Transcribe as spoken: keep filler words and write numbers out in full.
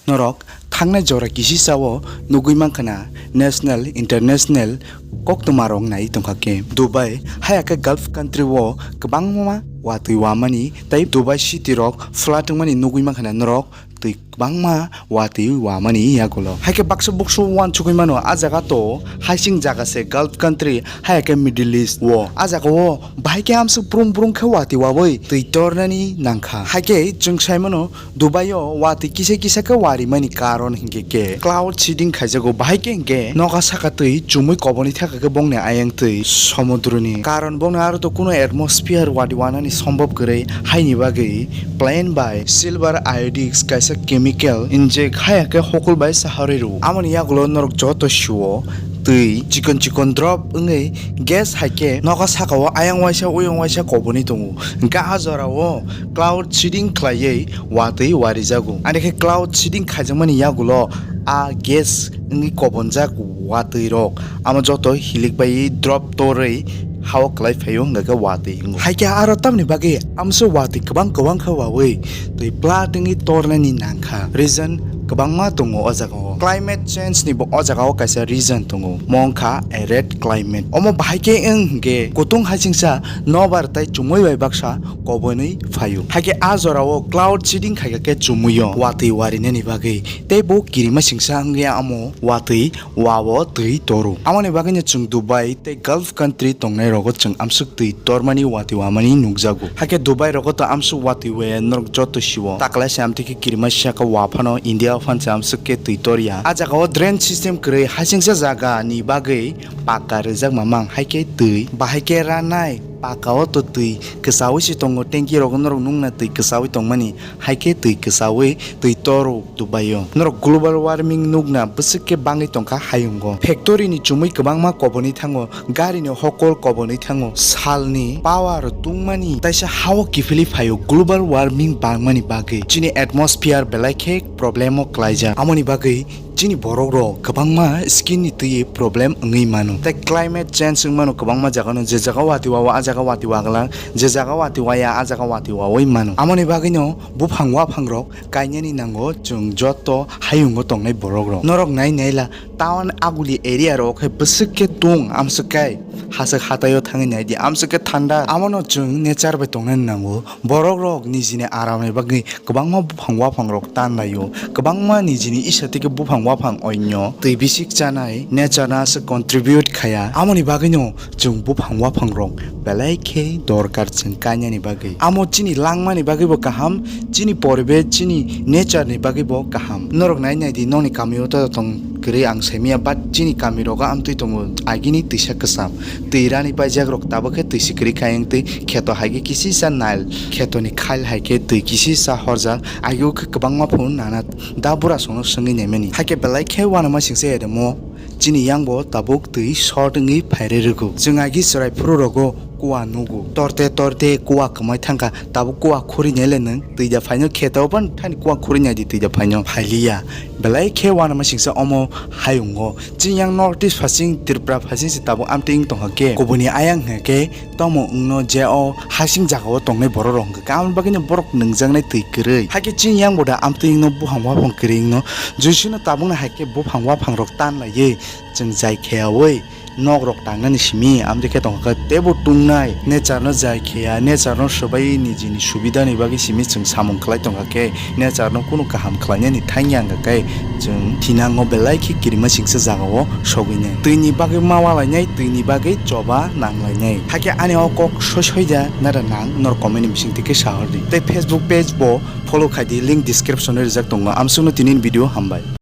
Norok thangnai jora kisisa o nugwi mankha na, national, international koktwma rok nai tongkha khe. Dubai haya khe Gulf country o kwbangma watwi wamani tei Dubai city rok flood wngmani nugwi mankha na norok twi kwbangma watwi wamani yagulo. Haikhe baksa buksu uansugwi mano, a jaga to haising jaga se Gulf country, haya khe Middle East o. A jaga o bahai khe amswk brum brum khe watwi wawi twi tornani nangkha. Haikhe chwng sai mano Dubai o watwi kisa kisa khe warimani karon hinkhe khe cloud seeding khaijago, bahai khe hinkhe noga saka twi chumui koboni thaka khe bongni ayang twi somudroni karon bongni aro to kuno atmosphere watwi wanani sombop kwrwi, haini bagwi plain bai silver iodide kaisa chemical inject haya khe hokol bai saharwi rwo. Amoni yagulo norok joto sio twi chikon chikon drop wngwi gas hai khe noga saka o ayang waisa uyang waisa koboni tongo. Hinkhe a jora o cloud seeding khlaiwi watwi warijago. Ani khe cloud seeding khaijakmani yagulo a gas wngwi kobonjak watwi rok, amo joto hilik bai drop torwi hao kwlai phaio, hwnkha khe watwi wngo. Haikhe aro tamni bagwi amso watwi kwbang kwbang khe wawi twi plat wngwi tornani nangkha. Reason kwbangma tongo o jaga o. Climate change ni bo o jaga o kaisa reason tongo. Mo wngkha arid climate. Omo bahai khe wng hwnkhe kutung hasingsa nobar tei chumui bai baksa kobonwi phaio. Haikhe a jora o cloud seeding khaikha khe chumui o watwi warinani bagwi. Tei bo kirima singsa wngya amo watwi wa o twi toro. Amoni bagwino chwng Dubai tei Gulf country tongnai rogo chwng amswk twi tormani watwi wamani nukjago. Haikhe Dubai rogo to amswk watwi waya norok joto sio. Taklai se amtwi khe kirima saka wa phano India o phan se amswk khe twi torya. A jaga o drain system kwrwi hasingsa jaga ni bagwi paka rijak mamang, haikhe twi bahai khe ranai paka o to twi kwchaui se tongo, tanki rogo norok nukna twi kwchaui tongmani, haikhe twi kwchaui twi toro Dubai o. Norok global warming nukna bwswk khe bangwi tongkha hayungo. Factory ni chumui kwbangma kobonwi thango, gari ni hokol kobonwi thango, sal ni power tungmani taisa hao kiphilwi phaio global warming bangmani bagwi. Chini atmosphere belai khe problem o klaijak. Amoni bagwi chini borok rok kwbangma skin ni twi problem wngwi mano. Tei climate change wngmano kwbangma jaga no, je jaga watwi wa o, a jaga watwi wa glak, je jaga watwi wa ya, a jaga watwi wawi mano. Amoni bagwi no buphang waphang rok kainani nango chwng joto hayungo tongnai borok rok. Norok nai naila town aguli area rok khe bwswk khe tung, amswk khe haswk hatai o thangwi naidi, amswk khe thanda. Amo no chwng nature bai tongnani nango. Borok rok nijini aram ni bagwi kwbangma buphang waphang rok tan laio, kwbangma nijini isa tike buphang waphang oinyo twi bisik chanai nature no aswk contribute khaya. Amoni bagwino chwng buphang waphang rok belai khe dorkar chwng kainani bagwi. Amo chini langmani bagwi bo kaham, chini poribesh, chini nature ni bagwi bo kaham. Norok nai nai di, nokni kami o to tong kwrwi ang saimanya, but chini kami rogo amtwi tongo agini twisa kwcham. Twi rani paijak rok tabuk khe twi si kwrwi kha, ayang twi kheto hai khe kisisa nail, kheto ni khail hai khe twi kisisa horjak, agi o khe kwbangma phuru nana da bura songno swngwi naimani. Hai khe belai khe uanama singsa ere mo chini yang bo tabuk twi short wngwi phairwi rwgo. Chwng agi chwrai phuru rogo kua nugo. Torte torte kua kwmai thangkha, tabuk kua khuri nai le nwng twi da phaino, kheto o ban thani kua khuri nai di twi da phaino. Phailiya. Belai khe uanama singsa omo hayungo. Chini yang North East phasing, Tripura phasing se tabuk amtwi wng tongkha khe, kubuni ayang hwnkha khe tamo wngno je o hasing jaga o tongnai borok rok hwnkha khe, aboni bagwino borok nwngjaknai twi kwrwi. Hakhe chini yang bo da amtwi wngno buphang waphang kwrwi wngno, jisino tabukno hai khe buphang waphang rok tan laiwi chwng jai kheyaui nok rok tangnani simi, amtwi khe tongkha khe teibo tungnai nature no jai kheya, nature no swbai nijini subida ni bagwi simi chwng samung khlai tongkha khe, nature no kunu kaham khlainani thangya hwnkha khe chwng thinango belai khe kirima singsa jaga o sogwinai. Twi ni bagwi ma walainai, twi ni bagwi choba nanglainai. Hakhe ani o kok soi soi da nada nang, nor comment ni bising twi khe sahor di. Tei Facebook page bo follow khai di, link description o rijak tongo. Amsukno tini ni video hambai.